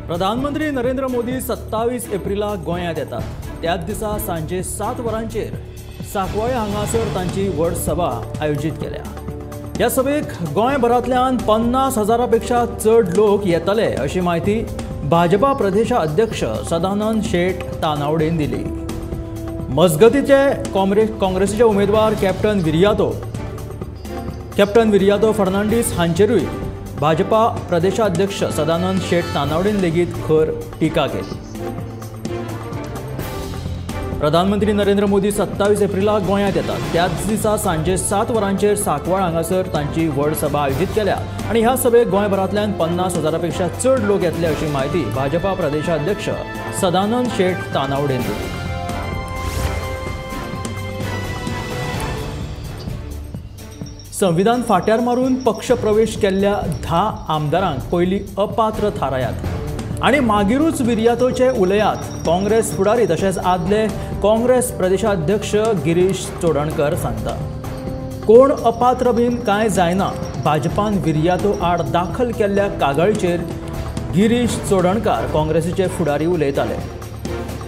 प्रधानमंत्री नरेंद्र मोदी 27 एप्रिलाक गोंयांत येतात. त्याच दिसा सांजे 7 वरांचेर सांकवाळे हांगासर तांची व्हड सभा आयोजीत केल्या. ह्या सभेक गोंयभरांतल्यान 50,000 पेक्षा चड लोक येतले अशी म्हायती भाजपा प्रदेशाध्यक्ष सदानंद शेट तानावडेन दिली. मजगतीचे काँग्रेसीचे उमेदवार कॅप्टन विरियातो फर्नांडीस हांचेरूय भाजपा प्रदेशाध्यक्ष सदानंद शेट तानावडेन लेगीत खर टिका केली. प्रधानमंत्री नरेंद्र मोदी 27 एप्रिलाक गोंयांत येतात. त्याच दिसा सांजे 7 वरांचेर सांकवाळ हांगासर तांची व्हड सभा आयोजीत केल्या आनी ह्या सभेक गोंयभरांतल्यान 50,000 पेक्षा चड लोक येतले अशी म्हायती भाजपा प्रदेशाध्यक्ष सदानंद शेट तानावडेन दिली. संविधान फाट्यार मारून पक्ष प्रवेश केल्ल्या 10 आमदारांक पयलीं अपात्र थारायात आनी मागीरूच विरियातोचे उलयात काँग्रेस फुडारी तशेंच आदले काँग्रेस प्रदेशाध्यक्ष गिरीश चोडणकर सांगता. कोण अपात्र बीन कांय जायना, भाजपान विरियातो आड दाखल केल्ल्या कागाळीचेर गिरीश चोडणकार काँग्रेसीचे फुडारी उलयताले.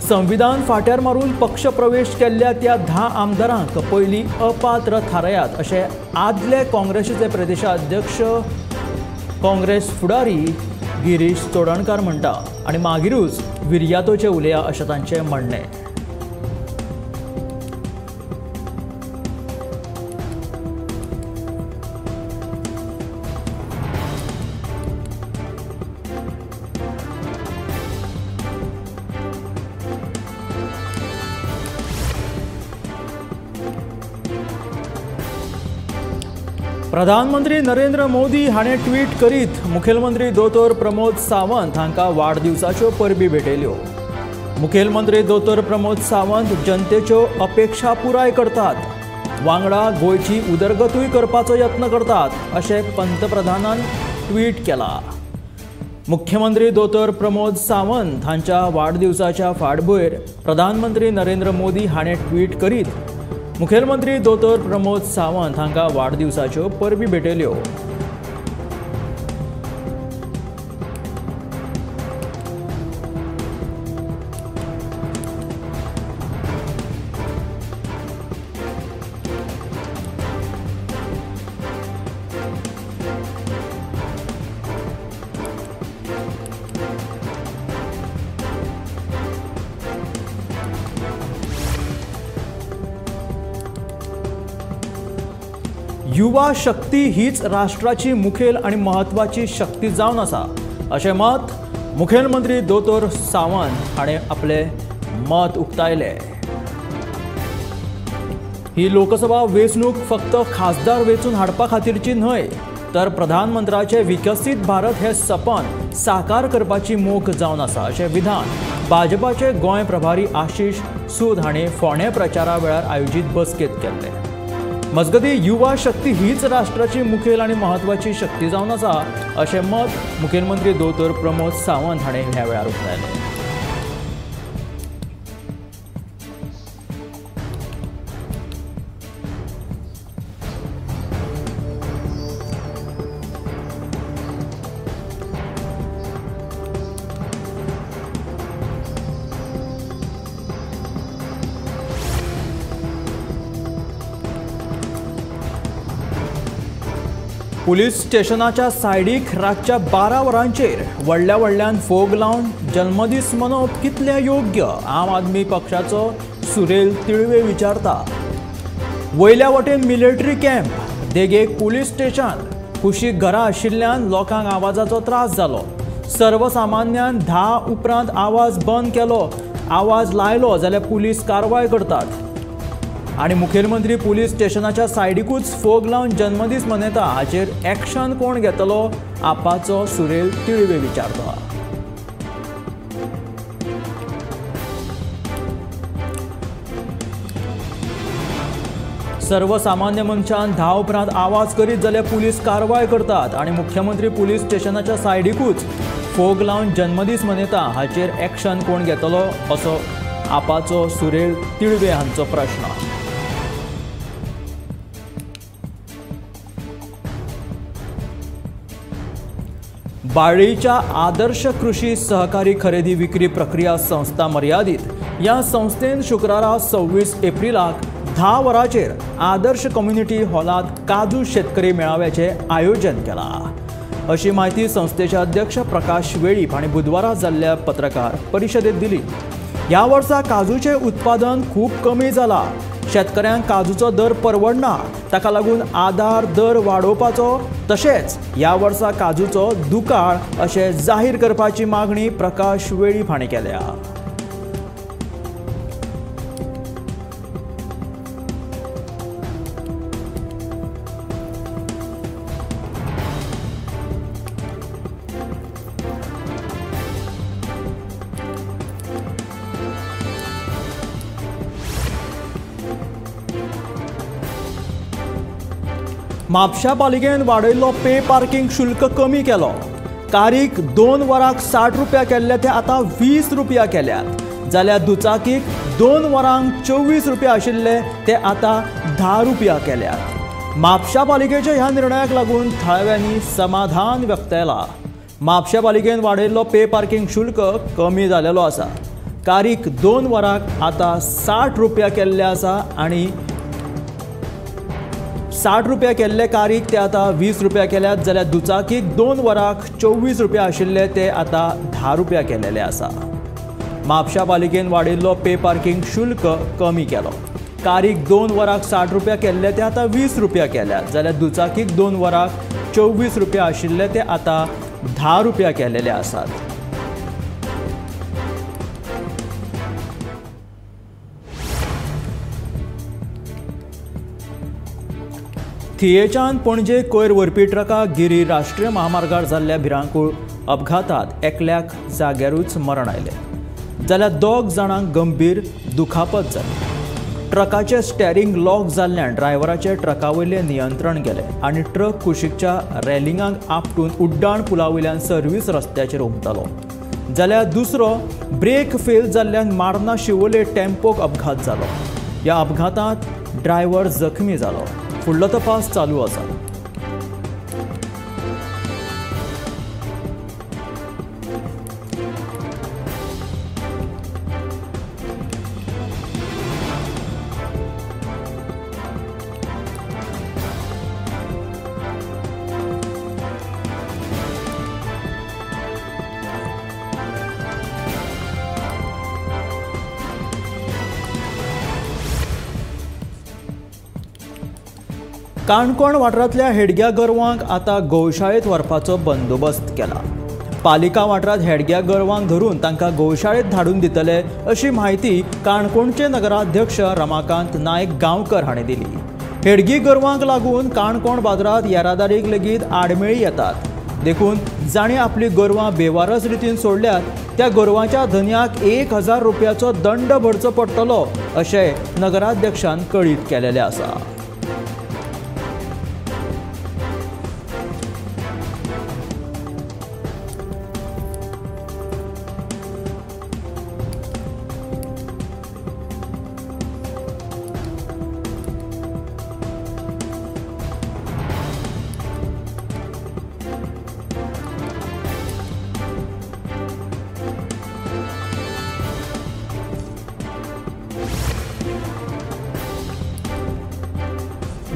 संविधान फाट्यार मारून पक्ष प्रवेश केल्ल्या त्या 10 आमदारांक पयलीं अपात्र थारायात अशें आदले काँग्रेसीचे प्रदेशाध्यक्ष काँग्रेस फुडारी गिरीश चोडणकार म्हणटा आनी मागीरूच विरियातोचे उलया अशें तांचें म्हणणें. प्रधानमंत्री नरेंद्र मोदी हाणें ट्वीट करीत मुखेलमंत्री दोतोर प्रमोद सावंत हांकां वाडदिवसाच्यो परबी भेटयल्यो. मुखेलमंत्री दोतोर प्रमोद सावंत जनतेच्यो अपेक्षा पुराय करतात, वांगडा गोंयची उदरगतूय करपाचो यत्न करतात अशें पंतप्रधानान ट्वीट केला. मुख्यमंत्री दोतोर प्रमोद सावंत हांच्या वाडदिवसाच्या फाटभूंयेर प्रधानमंत्री नरेंद्र मोदी हाणें ट्वीट करीत मुखेलमंत्री दोतोर प्रमोद सावंत हांकां वाडदिवसाच्यो परबी भेटयल्यो. युवा शक्ती हीच राष्ट्राची मुखेल आणि महत्वाची शक्ती जावन आसा अशें मत मुखेलमंत्री दोतोर सावंत हाणें आपलें मत उक्तायलें. ही लोकसभा वेंचणूक फक्त खासदार वेंचून हाडपा खातीरची न्हय तर प्रधानमंत्र्याचे विकसीत भारत हे सपन साकार करपाची मोख जावन आसा अशें विधान भाजपाचे गोंय प्रभारी आशिष सूद हाणें फोंडें प्रचारा वेळार आयोजीत बसकेंत केल्लें. मजगती युवा शक्ती हीच राष्ट्राची मुखेल आनी महत्वाची शक्ती जावन आसा अशें मत मुखेलमंत्री दोतोर प्रमोद सावंत हाणें ह्या वेळार उक्तायलें. पुलीस स्टेशनाच्या सायडीक रातच्या 12 वरांचेर व्हडल्या व्हडल्यान फोग लावन जल्मदीस मनोवप कितलें योग्य आम आदमी पक्षाचो सुरेल तिळवे विचारता. वयल्या वटेन मिलिटरी कॅम्प, देगेक पुलीस स्टेशन, कुशीक घरां आशिल्ल्यान लोकांक आवाजाचो त्रास जालो. सर्वसामान्यान 10 उपरांत आवाज बंद केलो, आवाज लायलो जाल्यार पुलीस कारवाय करतात आनी मुखेलमंत्री पुलीस स्टेशनाच्या सायडीकूच फोग लावन जन्मदीस मनयता हाचेर एक्शन कोण घेतलो आपाचो सुरेल तिळवे विचारता. सर्वसामान्य मनशान 10 उपरांत आवाज करीत जाल्यार पुलीस कारवाय करतात आनी मुख्यमंत्री पुलीस स्टेशनाच्या सायडीकूच फोग लावन जन्मदीस मनयता हाचेर एक्शन कोण घेतलो असो आपाचो सुरेल तिळवे हांचो प्रश्न. बाळ्ळीच्या आदर्श कृषी सहकारी खरेदी विक्री प्रक्रिया संस्था मर्यादित ह्या संस्थेन शुक्रारा 26 एप्रिलाक 10 वरांचेर आदर्श कम्युनिटी हॉलांत काजू शेतकरी मेळाव्याचें आयोजन केलां अशी म्हायती संस्थेचे अध्यक्ष प्रकाश वेळीप हांणी बुधवारा जाल्ल्या पत्रकार परिशदेंत दिली। ह्या वर्सा काजूचें उत्पादन खूब कमी जालां। शेतकऱ्यांक काजूचो दर परवडना, ताका लागून आधार दर वाडोवपाचो तशेंच ह्या वर्सा काजूचो दुकाळ अशें जाहीर करपाची मागणी प्रकाश वेळीप हांणी केल्या। म्हापशा पालिकेन वाडयल्लो पे पार्किंग शुल्क कमी केलो। कारीक 2 वरांक 60 रुपया केल्ले ते आतां 20 रुपया केल्यात, जाल्यार दुचाकीक 2 वरांक 24 रुपया आशिल्ले ते आतां 10 रुपया केल्यात। म्हापशा पालिकेच्या ह्या निर्णयाक लागून थळाव्यांनी समाधान व्यक्तायलां। म्हापशा पालिकेन वाडयल्लो पे पार्किंग शुल्क कमी जालेलो आसा। कारीक 2 वरांक आतां 60 रुपया केल्ले आसा आनी 60 रुपया केल्ले कारीक ते आतां 20 रुपया केल्यात, जाल्यार दुचाकीक 2 वरांक 24 रुपया आशिल्ले ते आतां 10 रुपया केलेले आसा। म्हापशा पालिकेन वाडयल्लो पे पार्किंग शुल्क कमी केलो। कारीक 2 वरांक 60 रुपया केल्ले ते आतां 20 रुपया केल्यात, जाल्यार दुचाकीक 2 वरांक 24 रुपया आशिल्ले ते आतां 10 रुपया केलेले आसात। थियेच्यान पणजे कोयर व्हरपी ट्रकाक गिरी राष्ट्रीय महामार्गार जाल्ल्या भिरांकूळ अपघातांत एकल्याक जाग्यारूच मरण आयलें, जाल्यार 2 जाणांक गंभीर दुखापत जाली। ट्रकाचें स्टेरींग लॉक जाल्ल्यान ड्रायव्हराचें ट्रका वयलें नियंत्रण गेलें आनी ट्रक कुशीकच्या रेलिंगाक आपटून उड्डाण पुला वयल्यान सर्वीस रस्त्याचेर उमतालो, जाल्यार दुसरो ब्रेक फेल जाल्ल्यान मार्ना शिवोले टेम्पोक अपघात जालो। ह्या अपघातांत ड्रायव्हर जखमी जालो। फुडलो तपास चालू आसा। काणकोण वाठारांतल्या हेडग्या गोरवांक आतां गोशाळेंत व्हरपाचो बंदोबस्त केला। पालिका वाठारांत हेडग्या गोरवांक धरून तांकां गोशाळेंत धाडून दितले अशी म्हायती काणकोणचे नगराध्यक्ष रमाकांत नायक गांवकर हांणी दिली। हेडगी गोरवांक लागून काणकोण बाजारांत येरादारीक लेगीत आडमेळी येतात, देखून जांणी आपली गोरवां बेवारस रितीन सोडल्यात त्या गोरवांच्या धनयाक 1000 रुपयाचो दंड भरचो पडटलो अशें नगराध्यक्षान कळीत केलेलें आसा।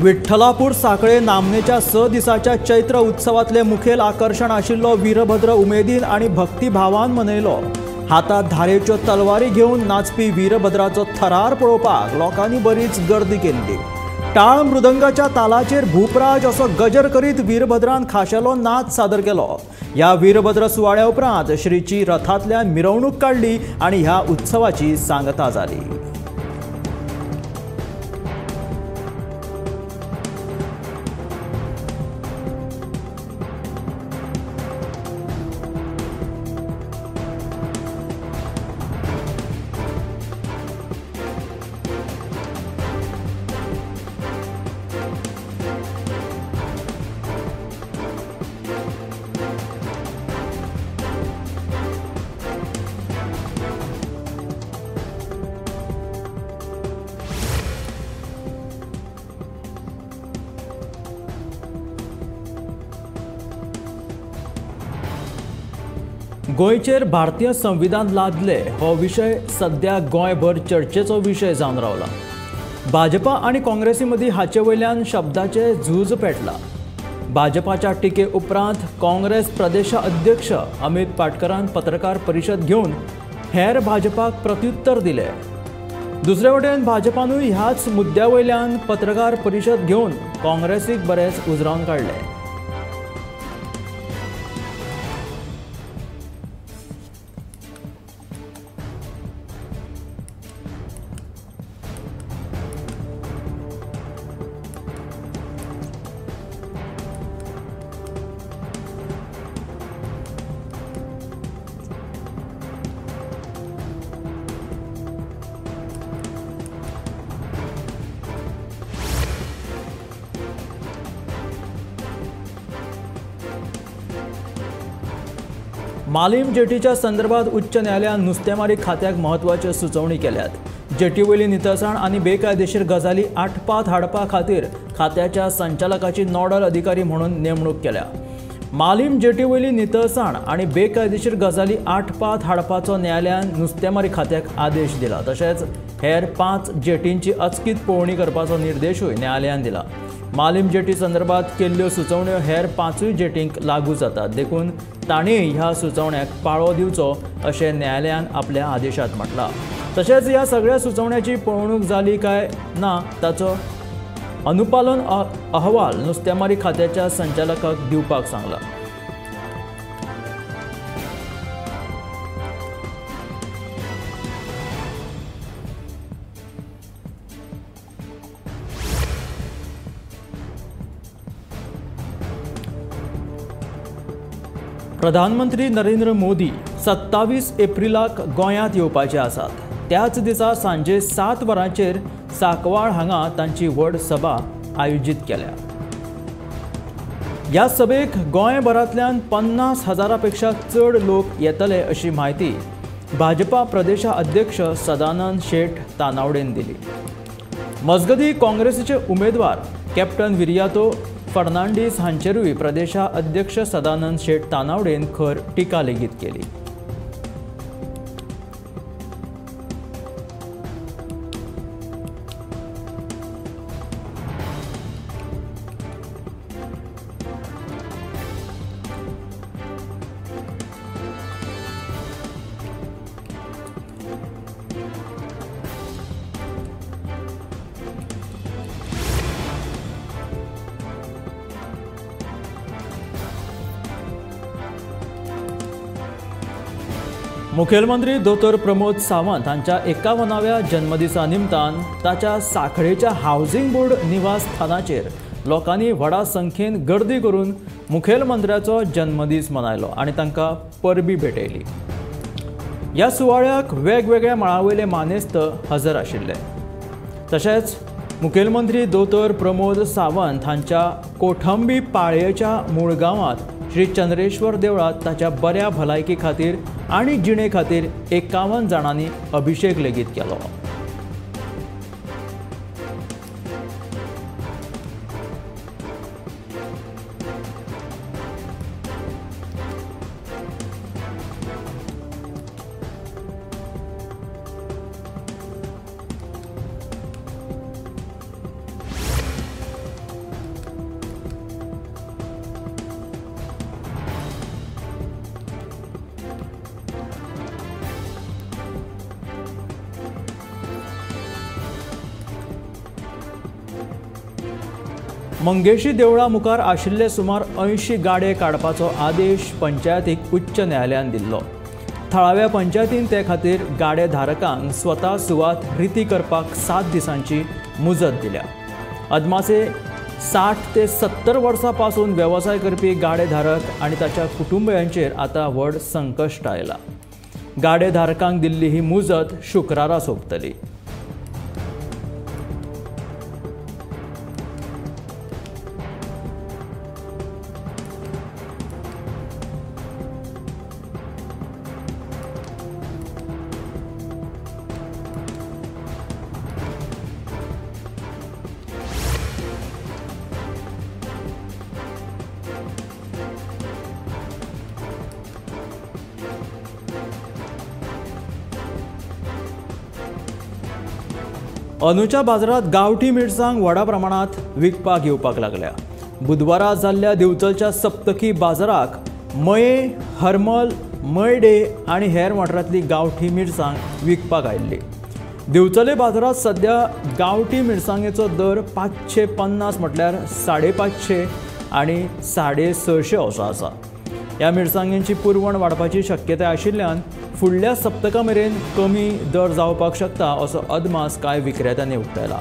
विठ्ठलापूर साखळे नामनेच्या 6 दिसाच्या चैत्र उत्सवातले मुखेल आकर्षण आशिल्लो वीरभद्र उमेदीन आनी भक्तिभावान मनयलो। हातात धारेच्यो तलवारी घेवन नाचपी वीरभद्राचो थरार पळोवपाक लोकांनी बरीच गर्दी केल्ली। टाळ मृदंगाच्या तालाचेर भूपराज असो गजर करीत वीरभद्रान खाशेलो नाच सादर केलो। ह्या वीरभद्र सुवाळ्या उपरांत श्रीची रथांतल्यान मिरवणूक काडली आनी ह्या उत्सवाची सांगता जाली। गोंयचेर भारतीय संविधान लादले हो विशय सध्या गोंयभर चर्चेचो विशय जावन रावला। भाजपा आनी काँग्रेसी मदीं हाचे वयल्यान शब्दाचें झूज पेटला। भाजपाच्या टिके उपरांत काँग्रेस प्रदेशाध्यक्ष अमित पाटकरान पत्रकार परिशद घेवन हेर भाजपाक प्रत्युत्तर दिलें। दुसरे वटेन भाजपानूय ह्याच मुद्द्या वयल्यान पत्रकार परिशद घेवन काँग्रेसीक बरेंच उजरावन काडलें। मालीम जेटीच्या संदर्भात उच्च न्यायालयान नुस्तेमारी खात्याक म्हत्वाच्यो सुचोवणी केल्यात। जेटीवयली नितळसाण आनी बेकायदेशीर गजाली आटपात हाडपा खातीर खात्याच्या संचालकाची नोडल अधिकारी म्हणून नेमणूक केल्या। मालीम जेटीवयली नितळसाण आनी बेकायदेशीर गजाली आटपात हाडपाचो न्यायालयान नुस्तेमारी खात्याक आदेश दिला। तशेंच हेर 5 जेटींची अचकीत पळोवणी करपाचो निर्देशूय न्यायालयान दिला। मालीम जेटी संदर्भात केल्ल्यो सुचोवण्यो हेर 5 जेटींक लागू जातात, देखून तांणी ह्या सुचोवण्याक पाळो दिवचो अशें न्यायालयान आपल्या आदेशांत म्हटलां। तशेंच ह्या सगळ्या सुचोवण्याची पळोवणूक जाली काय ना ताचो अनुपालन अहवाल नुस्तेमारी खात्याच्या संचालकाक दिवपाक सांगला। प्रधानमंत्री नरेंद्र मोदी 27 एप्रिलाक गोंयांत येवपाचे आसात। त्याच दिसा सांजे 7 वरांचेर सांकवाळ हांगा तांची व्हड सभा आयोजीत केल्या। ह्या सभेक गोंयभरांतल्यान 50,000 पेक्षा चड लोक येतले अशी म्हायती भाजपा प्रदेशाध्यक्ष सदानंद शेट तानावडेन दिली। मजगतीं काँग्रेसीचे उमेदवार कॅप्टन विरियातो फर्नांडीस हांचेरूय प्रदेशाध्यक्ष सदानंद शेट तानावडेन खर टिका लेगीत केली। मुखेलमंत्री दोतोर प्रमोद सावंत हांच्या 51व्या जन्मदिसा निमतान ताच्या सांखळेच्या हावसिंग बोर्ड निवासस्थानाचेर लोकांनी व्हडा संख्येन गर्दी करून मुखेलमंत्र्याचो जन्मदीस मनयलो आनी तांकां परबी भेटयली। ह्या सुवाळ्याक वेगवेगळ्या मळावयले मानेस्त हजर आशिल्ले। तशेंच मुखेलमंत्री दोतोर प्रमोद सावंत हांच्या कोठंबी पाळयेच्या मूळ गांवांत श्री चंद्रेश्वर देवळांत ताच्या बऱ्या भलायकी खातीर आनी जिणे खातीर 51 जाणांनी अभिषेक लेगीत केलो। मंगेशी देवळा मुखार आशिल्ले सुमार 80 गाडे काडपाचो आदेश पंचायतीक उच्च न्यायालयान दिल्लो। थळाव्या पंचायतीन ते खातीर गाडे धारकांक स्वता सुवात रिती करपाक 7 दिसांची मुजत दिल्या। अदमासे 60 ते 70 वर्सां पासून वेवसाय करपी गाडे धारक आनी ताच्या कुटुंबियांचेर आतां व्हड संकश्ट आयलां। गाडे धारकांक दिल्ली ही मुजत शुक्रारा सोंपतली। अंदूच्या बाजारांत गांवठी मिरसांग व्हडा प्रमाणांत विकपाक येवपाक लागल्या. बुधवारा जाल्ल्या दिवचलच्या सप्तकी बाजाराक मये, हरमल, मयडे आनी हेर वाठारांतली गांवठी मिरसांग विकपाक आयिल्ली. दिवचले बाजारांत सद्या गांवठी मिरसांगेचो दर 550 म्हटल्यार 550 आनी 650 असो आसा. ह्या मिरसांगेची पुरवण वाडपाची शक्यताय आशिल्ल्यान फुडल्या सप्तका मेरेन कमी दर जावपाक शकता असो अदमास कांय विक्रेत्यांनी उक्तायला.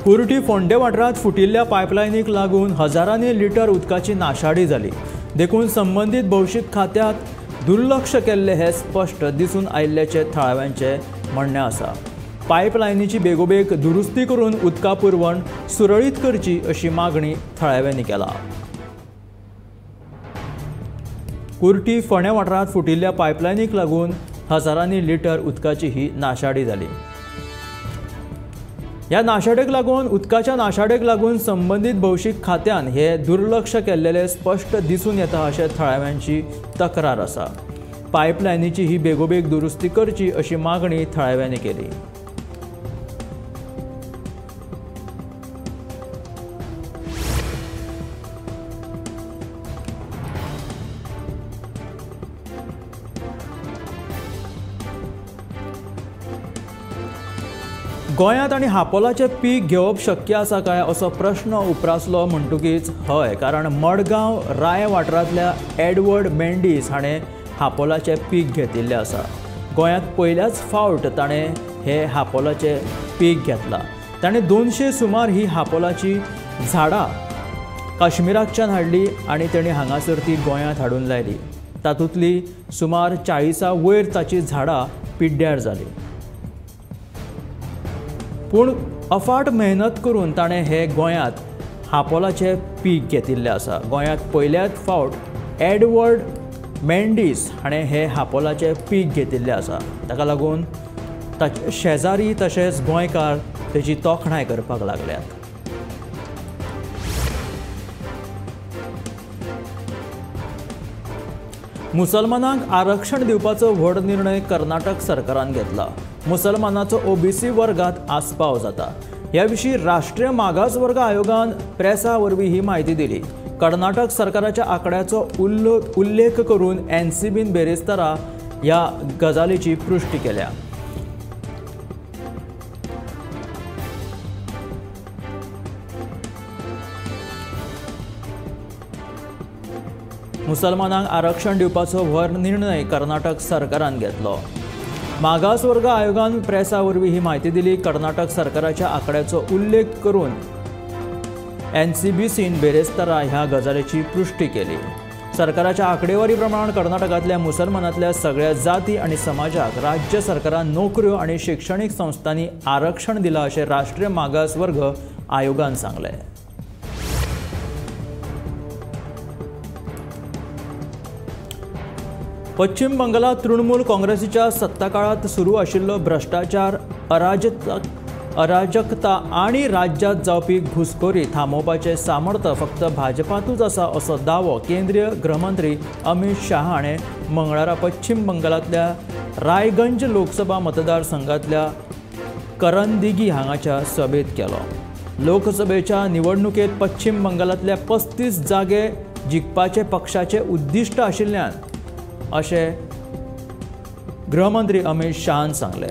कुर्टी फोंडे वाठारांत फुटिल्ल्या पायपलायनीक लागून हजारांनी लिटर उदकाची नाशाडी जाली. देखून संबंदीत भौशीक खात्यांत दुर्लक्ष केल्लें हें स्पश्ट दिसून आयिल्ल्याचें थळाव्यांचें म्हणणें आसा. पायपलायनीची बेगोबेग दुरुस्ती करून उदका पुरवण सुरळीत करची अशी मागणी थळाव्यांनी केला. कुर्टी फोंडे वाठारांत फुटिल्ल्या पायपलायनीक लागून हजारांनी लिटर उदकाची ही नाशाडी जाली. ह्या नाशाडेक लागून उदकाच्या नाशाडेक लागून संबंदीत भौशीक खात्यान हे दुर्लक्ष केल्लेले स्पश्ट दिसून येता अशें थळाव्यांची तक्रार आसा. पायपलायनीची ही बेगोबेग दुरुस्ती करची अशी मागणी थळाव्यांनी केली. गोंयांत आनी हापोलाचें पीक घेवप शक्य आसा काय असो प्रश्न उप्रासलो म्हणटकीच हय, कारण मडगांव राय वाठारांतल्या एडवर्ड मेंडीस हाणें हापोलाचें पीक घेतिल्लें आसा. गोंयांत पयल्याच फावट ताणें हें हापोलाचें पीक घेतलां. ताणें 200 सुमार ही हापोलाची झाडां काश्मीराकच्यान हाडली आनी तेणी हांगासर ती गोंयांत हाडून लायली. तातूंतली सुमार 40 वयर ताची झाडां पिड्ड्यार जाली. पूण अफाट मेहनत करून ताणें हे गोंयांत हापोलाचें पीक घेतिल्लें आसा. गोंयांत पयल्याच फावट एडवर्ड मेंडीस हाणें हे हापोलाचें पीक घेतिल्लें आसा. ताका लागून ताचे शेजारी तशेंच गोंयकार तेजी तोखणाय करपाक लागल्यात. मुसलमानांक आरक्षण दिवपाचो व्हड निर्णय कर्नाटक सरकारान घेतला. मुसलमानाचो ओबीसी वर्गात आस्पाव जाता. ह्या विशीं राष्ट्रीय मागास वर्ग आयोगान प्रेसा वरवीं ही म्हायती दिली. कर्नाटक सरकाराच्या आंकड्याचो उल्लेख करून एनसीबीन बेरेस्तारा ह्या गजालीची पुष्टी केल्या. मुसलमानांक आरक्षण दिवपाचो व्हड निर्णय कर्नाटक सरकारान घेतलो. मागास वर्ग आयोगान प्रेसा वरवीं ही म्हायती दिली. कर्नाटक सरकाराच्या आंकड्याचो उल्लेख करून एनसीबीसीन बेरेस्तारा ह्या गजालीची पुष्टी केली. सरकाराच्या आंकडेवारी प्रमाण कर्नाटकांतल्या मुसलमानांतल्या सगळ्या जाती आनी समाजाक राज्य सरकारान नोकऱ्यो आनी शिक्षणीक संस्थांनी आरक्षण दिलां अशें राष्ट्रीय मागास वर्ग आयोगान सांगलें. पश्चिम बंगालात तृणमूल काँग्रेसीच्या सत्ताकाळात सुरू आशिल्लो भ्रश्टाचार, अराजकता आनी राज्यांत जावपी घुसखोरी थांबोवपाचें सामर्थ्य फक्त भाजपांतूच आसा असो दावो केंद्रीय गृहमंत्री अमित शाह हाणें मंगळारा पश्चिम बंगालांतल्या रायगंज लोकसभा मतदारसंघांतल्या करंदिगी हांगाच्या सभेंत केलो. लोकसभेच्या निवडणुकेंत पश्चिम बंगालांतल्या 35 जागे जिखपाचें पक्षाचें उद्दिश्ट आशिल्ल्यान अशें गृहमंत्री अमित शहान सांगलें.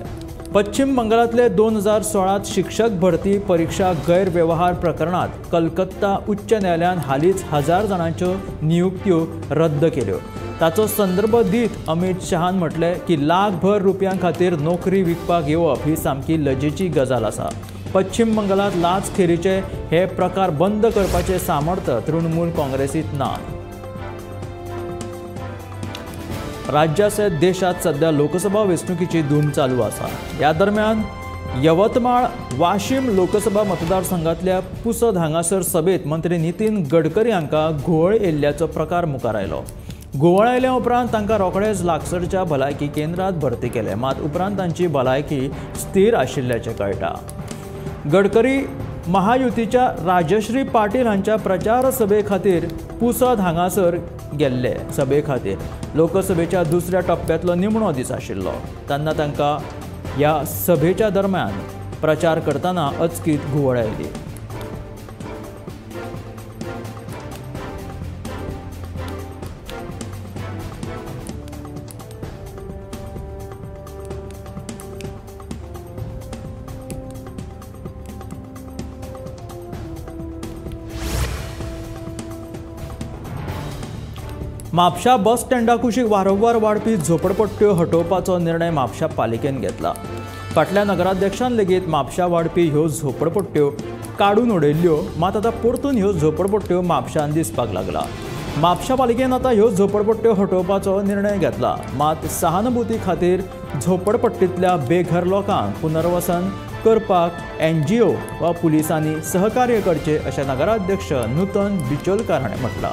पश्चिम बंगालांतले 2016 शिक्षक भरती परिक्षा गैरवेव्हार प्रकरणात कलकत्ता उच्च न्यायालयान हालींच 1000 जाणांच्यो नियुक्त्यो रद्द केल्यो. ताचो संदर्भ दीत अमित शहान म्हटलें की लाखभर रुपयां खातीर नोकरी विकपाक येवप ही सामकी लजेची गजाल आसा. पश्चिम बंगालांत लाचखेरीचे हे प्रकार बंद करपाचें सामर्थ्य तृणमूल काँग्रेसीत ना. राज्यासयत देशात सध्या लोकसभा वेंचणुकीची धूम चालू आसा. ह्या दरम्यान यवतमाळ वाशिम लोकसभा मतदारसंघातल्या पुसद हांगासर सभेत मंत्री नितीन गडकरी हांकां घुंवळ येयल्ल्याचो प्रकार मुखार आयलो. घुंवळ आयल्या उपरांत तांकां रोखडेच लागसरच्या भलायकी केंद्रात भरती केले, मात उपरांत तांची भलायकी स्थिर आशिल्ल्याचें कळटा. गडकरी महायुतीच्या राजश्री पाटील हांच्या प्रचार सभे खातीर पुसद हांगासर गेल्ले. सभे खातीर लोकसभेच्या दुसऱ्या टप्प्यांतलो निमणो दीस आशिल्लो तेन्ना तांकां ह्या सभेच्या दरम्यान प्रचार करतना अचकीत घुंवळ आयली. म्हापशा बस स्टँडा कुशीक वारंवार वाडपी झोपडपट्ट्यो हटोवपाचो निर्णय म्हापशा पालिकेन घेतला. फाटल्या नगराध्यक्षान लेगीत म्हापशा वाडपी ह्यो झोपडपट्ट्यो काडून उडयल्ल्यो, मात आतां परतून ह्यो झोपडपट्ट्यो म्हापशान दिसपाक लागला. म्हापशा पालिकेन आतां ह्यो झोपडपट्ट्यो हटोवपाचो निर्णय घेतला, मात सहानुभूती खातीर झोपडपट्टींतल्या बेघर लोकांक पुनर्वसन करपाक एनजीओ वा पुलिसांनी सहकार्य करचें अशें नगराध्यक्ष नूतन बिचोलकार हाणें म्हटलां.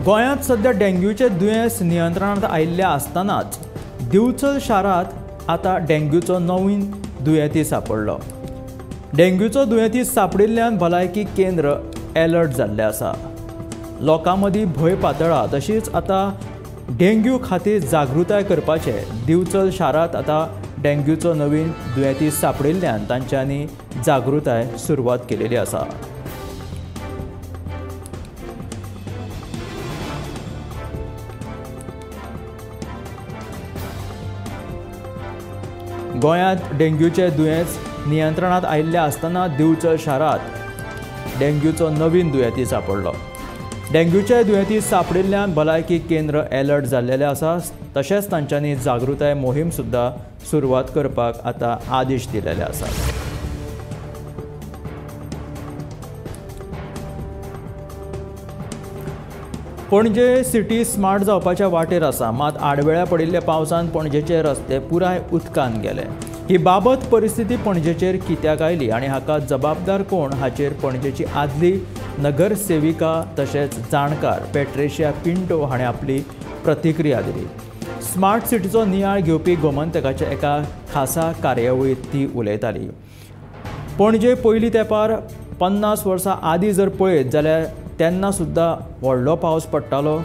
गोंयांत सध्या डेंग्यूचे दुयेंस नियंत्रणांत आयिल्ले आसतनाच दिवचल शारांत आतां डेंग्यूचो नवीन दुयेंती सांपडलो. डेंग्यूचो दुयेंती सांपडिल्ल्यान भलायकी केंद्र एलर्ट जाल्लें आसा. लोकां मदीं भंय पातळ्ळा. तशीच आतां डेंग्यू खातीर जागृताय करपाचे दिवचल शारांत आतां डेंग्यूचो नवीन दुयेंती सांपडिल्ल्यान तांच्यांनी जागृताय सुरवात केलेली आसा. गोंयांत डेंग्यूचे दुयेंस नियंत्रणांत आयिल्ले आसतना दिवचल शारांत डेंग्यूचो नवीन दुयेंती सांपडलो. डेंग्यूचे दुयेंती सांपडिल्ल्यान भलायकी केंद्र एलर्ट जाल्लेलें आसा. तशेंच तांच्यांनी जागृताय मोहीम सुद्दां सुरवात करपाक आतां आदेश दिलेले आसात. पणजे सिटी स्मार्ट जावपाच्या वाटेर आसा, मात आडवेळ्या पडिल्ल्या पावसान पणजेचे रस्ते पुराय उदकान गेले. ही बाबत परिस्थिती पणजेचेर कित्याक आयली आनी हाका जबाबदार कोण हाचेर पणजेची आदली नगरसेविका तशेंच जाणकार पेट्रेशिया पिंटो हाणें आपली प्रतिक्रिया दिली. स्मार्ट सिटीचो नियाळ घेवपी गोमंतकाच्या एका खासा कार्यावळींत ती उलयताली. पणजे पयलीं तेंपार 50 वर्सां आदीं जर पळयत जाल्यार तेन्ना सुद्दां व्हडलो पावस पडटालो,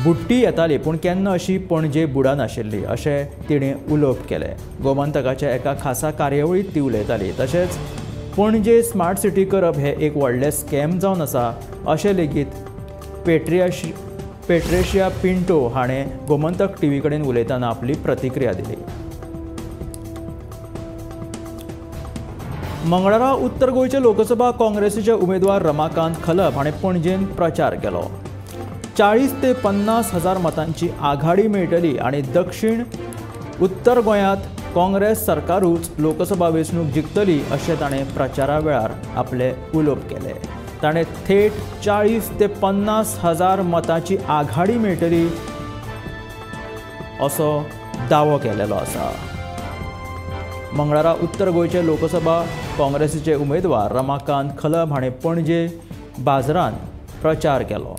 बुडटी येताली, पूण केन्ना अशी पणजे बुडनाशिल्ली अशें तिणें उलोवप केलें. गोमंतकाच्या एका खासा कार्यावळींत ती उलयताली. तशेंच पणजे स्मार्ट सिटी करप हें एक व्हडलें स्कॅम जावन आसा अशें लेगीत पेट्रेशिया पिंटो हाणें गोमंतक टीव्ही कडेन उलयतना आपली प्रतिक्रिया दिली. मंगळारा उत्तर गोंयचे लोकसभा काँग्रेसीचे उमेदवार रमाकांत खलप हाणें पणजेन प्रचार केलो. 40 ते 50 हजार मतांची आघाडी मेळटली आनी दक्षिण उत्तर गोंयांत काँग्रेस सरकारूच लोकसभा वेंचणूक जिखतली अशें ताणें प्रचारा वेळार आपलें उलोवप केलें. ताणें थेट 40 ते 50 हजार मतांची आघाडी मेळटली असो दावो केलेलो आसा. मंगळारा उत्तर गोंयचे लोकसभा काँग्रेसीचे उमेदवार रमाकांत खलप हाणें पणजे बाजारांत प्रचार केलो.